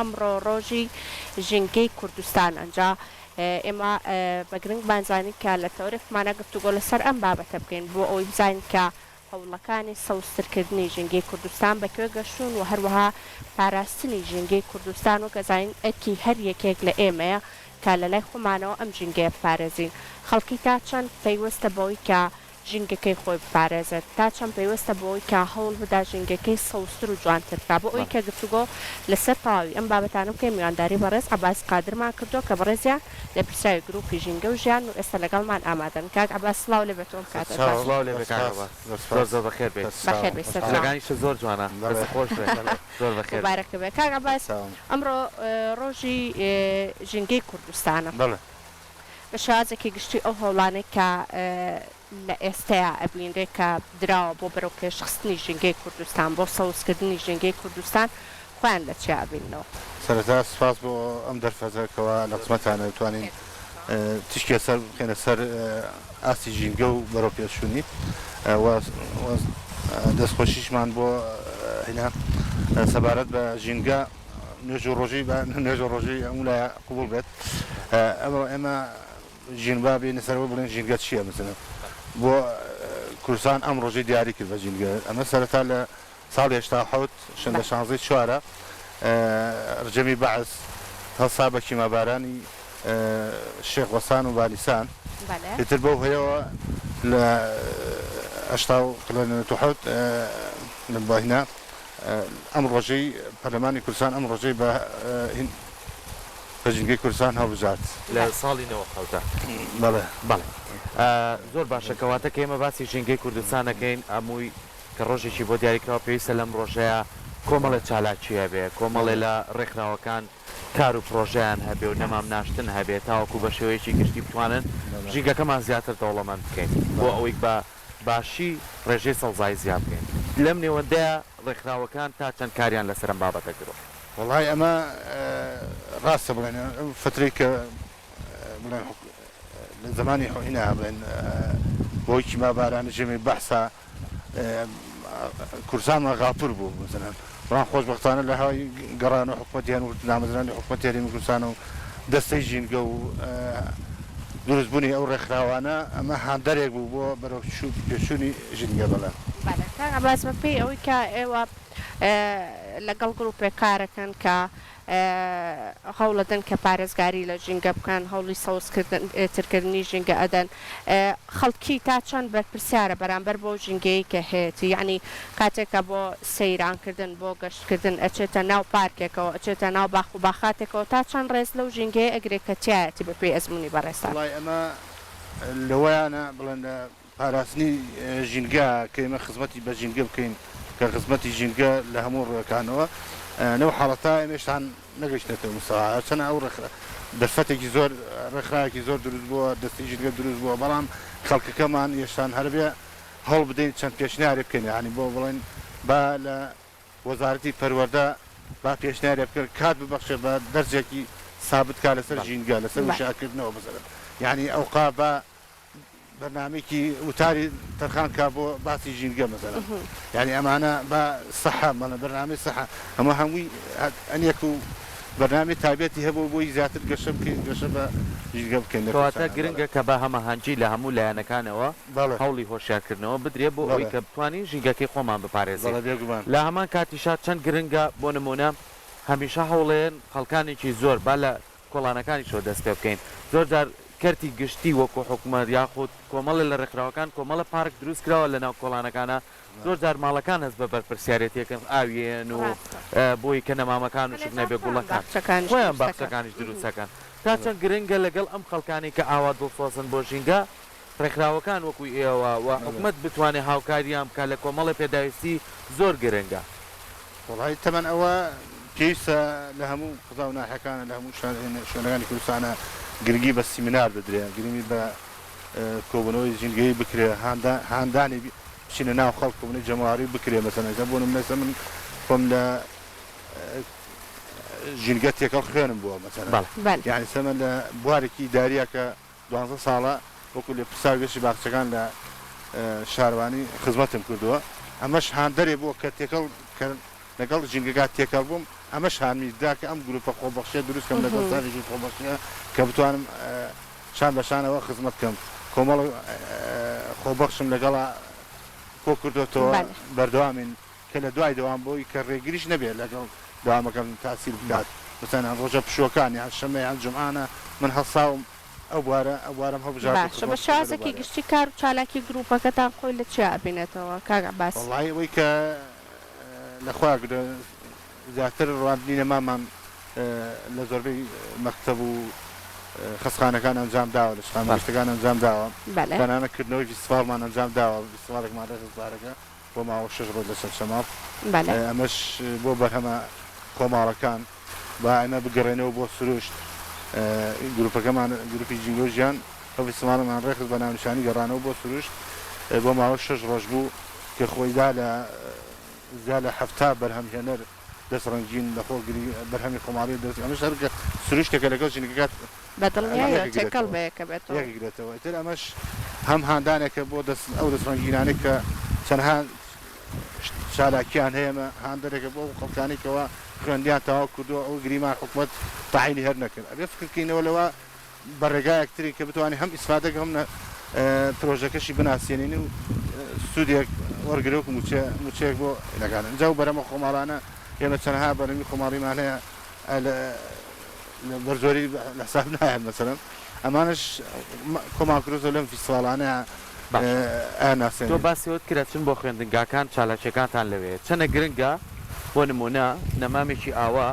ئەمڕۆ ڕۆژی ژینگەی کوردستانە جا ئێمە بە گرنگمان زانی کە لە تەوەرێکمانا گفتوگۆ لەسەر ئەم بابەتە بکەین بۆ ئەوەی بزانین کە هەوڵەکانی سەوزترکردنی ژینگەی کوردستان بە کوێ گەشتوون و هەروەها پاراستنی ژینگەی کوردستان وەک ئەزانین ئەرکی هەر یەکێک لە ئێمەیە کە لە لای خۆمانەوە ئەم ژینگەیە بپارێزین خەڵکی تا چەند پەیوەستە بەوەی کە ژینگەکەی خۆی بپارێزێت، تا چەند پەیوەستە بەوەی کە هەوڵ بدات ژینگەکەی سەوزتر و جوانتر بکات، بۆ ئەوەی کە گفتوگۆ لەسەر تەواوی ئەم بابەتانە بکەین میوانداری بەڕێز عەباس قادرمان کردووە کە بەڕێزیان لێپرسراوی گروپی ژینگە و ژیانن و ئێستا لەگەڵمان ئامادەن. کاک عەباس سڵاو لێ بێت و ئەم کاتەت باش. سڵاو لێ بێ کاک عەباس زۆر زۆر بەخێر بێیت. بەخێر بێی سەرچاوم. جلەکانیشت زۆر جوانە دەستت خۆش بێ زۆر بەخێر بێی. موبارەکت بێ. کاک عەباس ئەمڕۆ ڕۆژی ژینگەی کوردستانە. بە شێوازێکی گشتی ئەو هەوڵانەی کە لە ئێستەیا ئەبینرێ کە دراوە بۆ بەرەو پێشخستنی ژینگەی کوردستان، بۆ سەوزکردنی ژینگەی کوردستان خۆیان لە چیا ئەبیننەوە؟ سەرەتا سوپاس بۆ ئەم دەرفەتە کەوا لە خزمەتانە توانین تیشکێ سەر بخەینە سەر ئاستی ژینگە و بەرەو پێشچوونی و دەستخۆشیشمان بۆ هینا سەبارەت بە ژینگە نوێژ و ڕۆژووی بە نوێژ و ڕۆژووی هەموو لایە قبوڵ بێت. ئەمڕۆ ئێمە ژین با بێینە سەرەوە بڵێین ژینگە چییە مەسەلەن بۆ کوردستان ئەم ڕۆژەی دیاری کرد بە ژینگە ئەمە سەرەتا لە ساڵی 87 لە شانزەی چوارە ڕژێمی بەعس هەڵسا بە کیمابارانی شێخ وەسان و بالیسان ئیتر بەو هۆیەوە لە هەشتا و حەوت لە بۆهینا ئەم ڕۆژەی پەرلەمانی کوردستان ئەم ڕۆژەی بە بە ژینگەی کوردستان هەڵبژارد. لە ساڵی نەوە حەوتا. بەڵێ. بەڵێ. زۆر باشە کەواتە کە ئێمە باسی ژینگەی کوردستان ئەکەین ئەمووی کە ڕۆژێکی بۆ دیاریکراوە پێویستە لەم ڕۆژەیا کۆمەڵێ چالاکی هەبێ کۆمەڵێ لە ڕێکخراوەکان کار و پڕۆژەیان هەبێ و نەمام ناشتن هەبێ تاوەکو بە شێوەیەکی گشتی بتوانن ژینگەکەمان زیاتر دەوڵەمەند بکەین بۆ ئەوەی بە باشی ڕێژەی سەوزایی زیاد بکەین. لەم نێوەندەیا ڕێکخراوەکان تا چەند کاریان لەسەر ئەم بابەتە کردووە؟ وەڵای ئەمە ڕاستە بڵێن ئەو فەترەی کە بڵێن لە زەمانی هینا بڵێن بۆی کیماباران ژێمی بەحسا کوردستانمان غاپور بوو مەسەلەن بەڵام خۆشبەختانە لە هەوای گەڕانەوە حکومەتی هەن و دامەزرانی حکومەتی هەرێمی کوردستان و دەستەی ژینگە و دروستبوونی ئەو ڕێکخراوانە ئەمە هاندەرێک بوو بۆ بەرەو پێشچوونی ژینگە بەڵێ. بەڵێ کاک عەباس بەپێی ئەوەی کە ئێوە لەگەڵ گروپێک کارەکەن کە هەوڵەدەن کە پارێزگاری لە ژینگە بکەن، هەوڵی سەوزکردن ترکردنی ژینگە ئەدەن، خەڵکی تا چەند بەرپرسیارە بەرامبەر بەو ژینگەیەی کە هەیەتی، یەعنی کاتێک کە بۆ سەیران کردن، بۆ گەشت کردن ئەچێتە ناو پارکێکەوە، ئەچێتە ناو باخ و باخاتێکەوە، تا چەند ڕێز لەو ژینگەیە ئەگرێ کە تیایەتی بە پێی ئەزموونی بەڕێزتان؟ وەڵای ئەمە لەوەیانە بڵێن لە پاراستنی ژینگە کە ئێمە خزمەتی بە ژینگە بکەین کە خزمەتی ژینگە لە هەموو ڕووەکانەوە لەو حاڵەتە ئێمە هێشتان نەگەیشتنەتە ئەو مستەوا هەرچەنە ئەو ڕێکخرا دەرفەتێکی زۆر ڕێکخراوێکی زۆر دروست بووە دەستەی ژینگە دروست بووە بەڵام خەڵکەکەمان هێشتان هەر بێ هەوڵ بدەین چەند پێشنیارێ بکەین یانی بۆ بڵێن با لە وەزارەتی پەروەردە با پێشنیارێ بکەن کات ببەخشێ بە دەرسێکی سابت کا لەسەر ژینگە لەسەر وشیارکردنەوە مەسەلەن یانی ئەوقاف با بەرنامەیەکی وتاری تەرخان کا بۆ باسی ژینگە مەسەلەن یانی ئەمانە با سەحە مەڵێن بەرنامەی سەحە ئەمە هەمووی ئەنێک و بەرنامەی تایبەتی هەبوو بۆی زیاتر گەشە بکەین گەشە بە ژینگە بکەین لە کەواتە کوردستانا بەڵێ. گرنگە کە بە هەماهەنگی لە هەموو لایەنەکانەوە بەڵێ. هەوڵی هۆشیارکردنەوە بدرێ بۆ ئەوەی بەڵێ. کە بتوانین ژینگەکەی خۆمان بپارێزین. بەڵێ بێگومان. لە هەمان کاتیشا چەند گرنگە بۆ نموونە هەمیشە هەوڵێن خەڵکانێکی زۆر با لە کۆڵانەکانیشەوە دەست پێ بکەین. زۆر جار کەرتی گشتی وەکو حکومەت یاخود کۆمەڵێ لە ڕێکخراوەکان کۆمەڵە پارک دروست کراوە لە ناو کۆڵانەکانا زۆر جار ماڵەکان هەست بە بەرپرسیارێتیەکەن ئاویەیەن و بۆی کە نەمامەکان وشک نەبێ گوڵەکان خۆیان باخچەکانیش دروست ئەکەن تا چەند گرنگە لەگەڵ ئەم خەڵکانەی کە ئاوا دڵسۆزن بۆ ژینگە ڕێکخراوەکان وەکو ئێوە و حکومەت بتوانێ هاوکاریان بکات لە کۆمەڵێ پێداویستی زۆر گرنگە. وەڵایی تەمەن ئەوە پێویستە لە هەموو قەزا و ناحیەکانە لە هەموو شوێنەکانی کوردستانە گرنگی بە سیمینار بدرێ گرنگی بە کۆبوونەوەی ژینگەیی بکرێ هاندانی بچینە ناو خەڵک کۆبوونەوەی جەماوەری بکرێ مەسەلەن ئێستا بۆ نمونە ئێستا من خۆم لە ژینگە تێکەڵ خوێنم بووە مەسەلەن یانی ئێستا من لە بوارێکی ئیداریە کە دوانزە ساڵە وەکو لێپرسراوی بەشی باخچەکان لە شارەوانی خزمەتم کردووە، ئەمەش هاندەرێ بووە کە تێکەڵ کە لەگەڵ ژینگەکە تێکەڵ بووم. ئەمەش هانمی دا کە ئەم گروپە خۆبەخشیە دروست کەم لەگەڵ ستافێکی خۆبەخشیە کە بتوانم شان بە شانەوە خزمەت کەم کۆمەڵ خۆبەخشم لەگەڵا کۆ کردۆتەوە بەردەوامین کە لە دوای دەوام بۆی کە ڕێگریش نەبێت لەگەڵ دەوامەکەم تاسیر بکات مەسەلەن ڕۆژە پشووەکان یان شەمە یان جومعانە من هەڵساوم ئەو بوارە ئەو بوارەم هەڵبژارد و باشە بە خزمەت کردە لەو شێوازێکی بوارەیا. گشتی کار و چالاکی گرووپەکەتان خۆی لە چیا ئەبینێتەوە کاک عەباس؟ وەڵایی ئەوەی کە لە خۆیا گرتووە زیاتر ڕواندنی نەمامان لە زۆربەی مەکتەب و خەستخانەکان ئەنجام داوە لە شەقامە گشتەکان ئەنجام داوە بەلێ. تەنانەت کردنەوەی فیستیڤاڵمان ئەنجام داوە فیستیڤاڵێکمان ڕێکخست بارەکە بۆ ماوە شەش ڕۆژ لە چەمچەماڵ ئەمەش بۆ بەرهەمە خۆماڵەکان با ئێمە بگەڕێنەوە بۆ سروشت گروپەکەمان گروپی ژینگە و ژیان ئەو فیستیڤاڵەمان ڕێکخست بە ناونیشانی گەڕانەوە بۆ سروشت بۆ ماوە شەش ڕۆژ بوو کە خۆیدا لە زیاد لە 70 بەرهەمهێنەر دەست ڕەنگین لەخۆ گری بەرهەمی خۆماڵی دەست ئەمەش هەر سروشتێکە لەگەڵ ژینگەکە بە دڵنیاییەوە تێکەڵ بە یەکە بێتەوە. یەکگرێتەوە ئیتر ئەمەش هەم هاندانێکە بۆ دەست ئەو دەست ڕەنگینانەی کە چەندها چالاکیان هەیە ئەمە هاندەرێکە بۆ ئەو خەڵکانەی کەوا خوێندیان تەواو کردووە ئەو گریمان حکومەت تەعینی هەر نەکرد ئەبێ فکر کەینەوە لەوە بە ڕێگایەک تری کە بتوانین هەم ئیسفادە هەم پرۆژەکەشی بناسێنین و سوودێک وەرگرە وەکو مووچە مووچەیەک بۆ نەکان ئینجا ئەو بەرهەمە خۆماڵانە ئێمە چەندها بەرهەمی خۆماڵیمان هەیە بەر زۆری لە حساب نایەن مەسەلەن ئەمانەش کۆمان کردۆتەوە لەم فیستیڤاڵانە باشە ئەیانناسێنین. تۆ باسی ئەوەت کرد ئەچن بۆ خوێندنگاکان چالاکیەکانتان لەوێیە چەنە گرنگە بۆ نمونە نەمامێکی ئاوا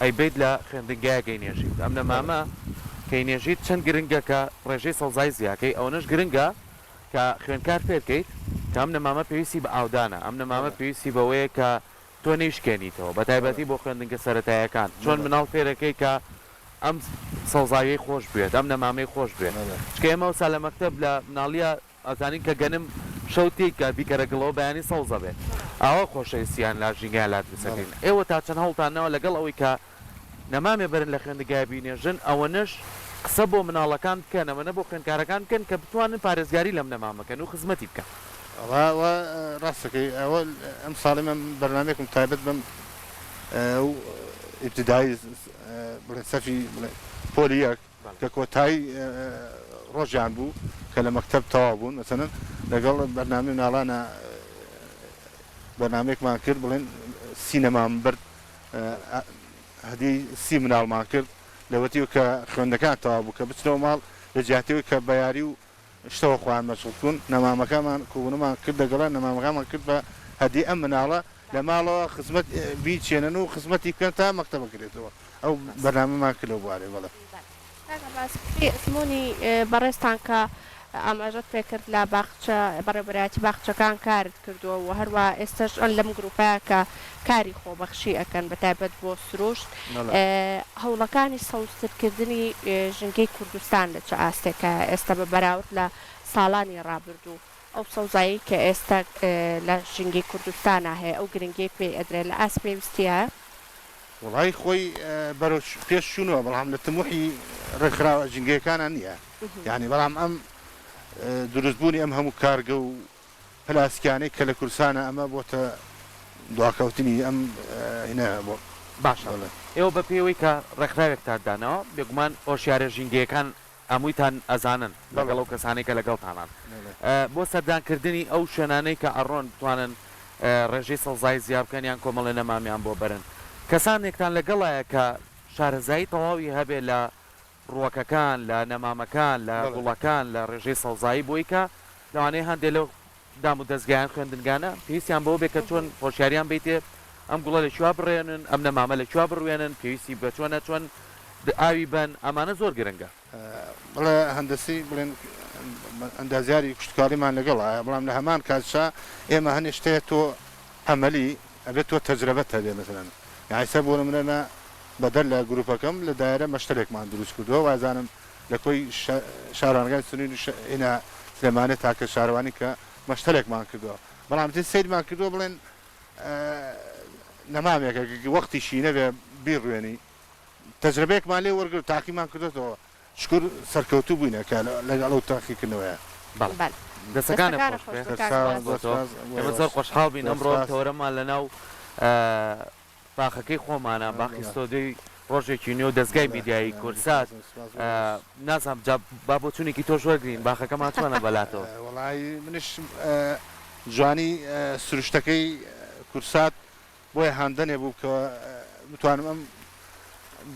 ئەیبەیت لە خوێندنگایەک ئەینێژیت ئەم نەمامە کە ئەینێژیت چەند گرنگە کە ڕێژەی سەوزایی زیاکەی ئەوەنەش گرنگە کە خوێندکار فێرکەیت کە ئەم نەمامە پێویستی بە ئاودانە ئەم نەمامە پێویستی بەوەیە کە تۆ نەیشکێنیتەوە بەتایبەتی بۆ خوێندنگە سەرەتایەکان چۆن مناڵ فێرەکەی کە ئەم سەوزاییەی خۆش بوێت ئەم نەمامەی خۆش بوێت چونکە ئێمە ئەوسا لە مەکتەب لە مناڵیە ئەزانین کە گەنم شەو تێیکە بیکەرە گڵەوە بەیانی سەوزە بێت ئاوا خۆشەویستیان لا ژینگەیان لا دروستەکەین ئێوە تا چەند هەوڵتان ناوە لەگەڵ ئەوەی کە نەمامێ بەرن لە خوێندگای بینێژن ئەوەنەش قسە بۆ مناڵەکان بکەن ئەوەنە بۆ خوێندکارەکان بکەن کە بتوانن پارێزگاری لەم نەمامە کەن و خزمەتی بکەن. وەڵا ئەوە ڕاست دەکەی ئەوە ئەم ساڵی من بەرنامەیەکم تایبەت بەم و ئیبتیدایی بڵێن سەفی بڵێن پۆلی یەک کە کۆتایی ڕۆژیان بوو کە لە مەکتەب تەواو بوون مەسەلەن لەگەڵ بەرنامەی مناڵانە بەرنامەیەکمان کرد بڵێن سینەمام برد هەدیەی سی مناڵمان کرد لەوەتیەوە کە خوێندنەکان تەواو بوو کە بچنەوە ماڵ لە جیاتیەوەی کە بە یاری و شتەوە خۆیان مەشغوڵ بکون نەمامەکەمان کۆبونەمان کرد لەگەڵیان نەمامەکانمان کرد بە هەدیەی ئەم مناڵە لە ماڵەوە خزمەت بیچێنن و خزمەتی بکەن تا مەکتەبە کرێتەوە ئەو بەرنامەمان کرد لەو بوارەی بەڵێ. کاک عەباس بەپێی ئەزموونی بەڕێزتان کە ئاماژەت پێکرد لە باخچە بەڕێوەبەرایەتی باخچەکان کارت کردووە و هەروا ئێستەش لەم گروپەیە کە کاری خۆبەخشی ئەکەن بە تایبەت بۆ سروشت هەوڵەکانی سەوزترکردنی ژینگەی کوردستان لە چ ئاستێکایە ئێستا بە بەراورد لە ساڵانی ڕابردوو ئەو سەوزایەی کە ئێستا لە ژینگەی کوردستانا هەیە ئەو گرنگیەی پێی ئەدرێ لە ئاست پێویستیایە؟ وەڵایی خۆی بەرەو پێش چوونەوە بەڵام لە تموحی ڕێکخراوە ژینگەیەکانا نییە یانی بەڵام ئەم دروست بوونی ئەم هەموو کارگە و پلاسکیانەی کە لە کوردستانە ئەمە بۆتە دواکەوتنی ئەم هینە بۆ باشە ئێوە بە پێی ئەوەی کە ڕێکخراوێکتان داناوە بێگومان هۆشیارە ژینگەیەکان هەموویتان ئەزانن لەگەڵ ئەو کەسانەی کە لەگەڵتانان بۆ سەردان کردنی ئەو شوێنانەی کە ئەڕۆن بتوانن ڕێژەی سەوزایی زیا بکەن یان کۆمەڵێ نەمامیان بۆ بەرن کەسانێکتان لەگەڵایە کە شارەزایی تەواوی هەبێ لە ڕووەکەکان لە نەمامەکان لە گوڵەکان لە ڕێژەی سەوزایی بۆی کە لەوانەیە هەندێ لەو دام و دەزگایان خوێندنگانە پێویستیان بەوە بێ کە چۆن هۆشیاریان بیتێ ئەم گوڵە لە کوێ بڕێنن ئەم نەمامە لە کوێ بڕوێنن پێویستی بە چۆنە چۆن ئاوی بەن ئەمانە زۆر گرنگە. بەڵێ هەندەسی بڵێن ئەندازیاری کشتوکاڵیمان لەگەڵە بەڵام لە هەمان کاتشا ئێمە هەنێ شتێ تۆ عەمەلی ئەبێت تۆ تەجرەبەت هەبێ مەسەلەن یانی ئێستا بۆ نمونە ئێمە بەدەر لە گروپەکەم لە دایرە مەشتەلێکمان دروست کردووە وازانم لە کۆی شارەوانەکانی سنووری ئینا سلێمانی تاکە شارەوانی کە مەشتەلێکمان کردووە بەڵام تر سەیرمان کردووە بڵێن نەمامێکە وەختیشی نەبێ بیڕوێنی تەجرەبەیەکمان لێ وەرگرت تاقیمان کردۆتەوە شکور سەرکەوتوو بووینە کە لەگەڵ ئەو تاقیکردنەوەیە. بەڵێ دەستەکانت خۆش بێ. سەرچاوە زۆر سوپاس بۆ ئێمە ئێوەش. زۆر خۆشحاڵ بووین زۆر ئەمڕۆ سوپاس. تەوەرەمان لەناو. باخەکەی خۆمانە، باخی ستۆدیۆی ڕۆژێکی نوێ و دەزگای میدیایی کوردسات. نازانم جا با بۆچوونێکی تۆش وەرگرین، باخەکەمان چۆنە بەلاتەوە؟ وەڵایی منیش جوانی سروشتەکەی کوردسات بۆیە هاندەنێ بوو کە بتوانم ئەم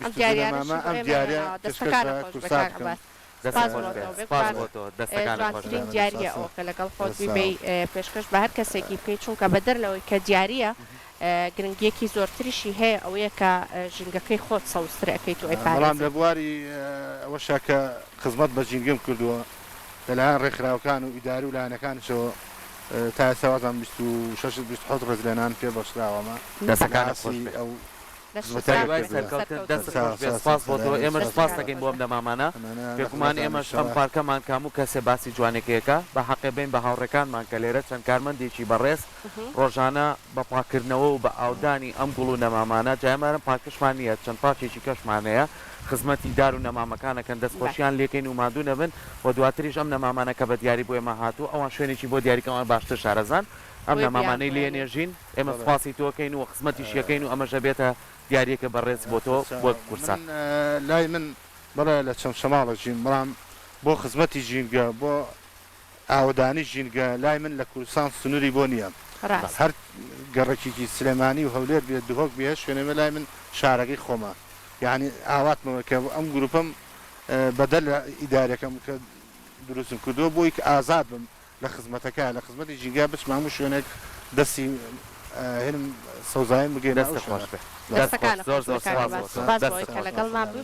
22 نەمامە، ئەم دیاریە پێشکەش بە کوردسات بکەم. دەستت خۆش بێت سپاس بۆ تۆ دەستەکانت خۆش بێت. جوانترین دیاریە ئەوە کە لەگەڵ خۆت بیبەی پێشکەش بە هەر کەسێکی بکەی چونکە بەدەر لەوەی کە دیاریە گرنگیەکی زۆرتریشی هەیە ئەوەیە کە ژینگەکەی خۆت سەوزتر ئەکەیت و بەڵام ئەیپارێزیت. لە بواری ئەوەشا کە خزمەت بە ژینگەم کردووە لەلایەن ڕێکخراوەکان و ئیداری و لایەنەکانیشەوە تا ئێستا وازانم 26 27 ڕێزلێنان پێ بەخشراوەمە لە دەستەکانت خۆش ئاستی بێت. ئەو لەشت خزمەتەی ساغ کە هیوای بێت کردووە. سەرکەوتن سەرکەوتوو دەستت بیت. خۆش بێت سپاس بۆ تۆ ئێمەش سپاست دەکەین بۆ ئەم نەمامانە بێگومان ئێمەش ئەم پارکەمان کە هەموو کەسێ باسی جوانێکەیەکە بە حەقێ بین بە هاوڕێکانمان کە لێرە چەند کارمەندێکی بەڕێز ڕۆژانە بە پاککردنەوە و بە ئاودانی ئەم گوڵ و نەمامانە جا ئێمە ئەم پارکەشمان نییە چەند پارکێکی کەشمان هەیە خزمەتی دار و نەمامەکان ئەکەن دەست خۆشیان لێکەین و ماندوو نەبن و دواتریش ئەم نەمامانە کە بە دیاری بۆ ئێمە هاتوو ئەوان شوێنێکی بۆ دیاری کە ئەوان باشتر شارەزان ئەم نەمامانەی لێ نێژین ئێمە سوپاسی تۆ ئەکەین و خزمەتیشی ئەکەین و ئەمەش ئەبێتە دیاریەکە بەڕێز بۆ تۆ وەک کورسان. من لای من بەڵێ لە چەمچەماڵە ژیم بەڵام بۆ خزمەتی ژینگە بۆ ئاوەدانی ژینگە لای من لە کوردستان سنوری بۆ نیە ڕاستە. هەر گەڕەکێکی سلێمانی و هەولێر بێ دهۆک بێ هەر شوێنێ بێ لای من شارەکەی خۆمە یانی ئاواتمەوە کە ئەم گروپەم بەدەر لە ئیدارەکەم کە دروستم کردووە بۆی کە ئازاد بم لە خزمەتەکە لە خزمەتی ژینگە بچمە هەموو شوێنێک دەستی هێنم سەوزاییم بگەینە ئەو دەستت خۆش شوێنە. بێ دەست خۆش دەستەکانت زۆر خۆش زۆر بێ کاک سوپاس عەباس بۆ تۆ سوپاس بۆ دەستت ئەوەی کە خۆش. لەگەڵمان بووی.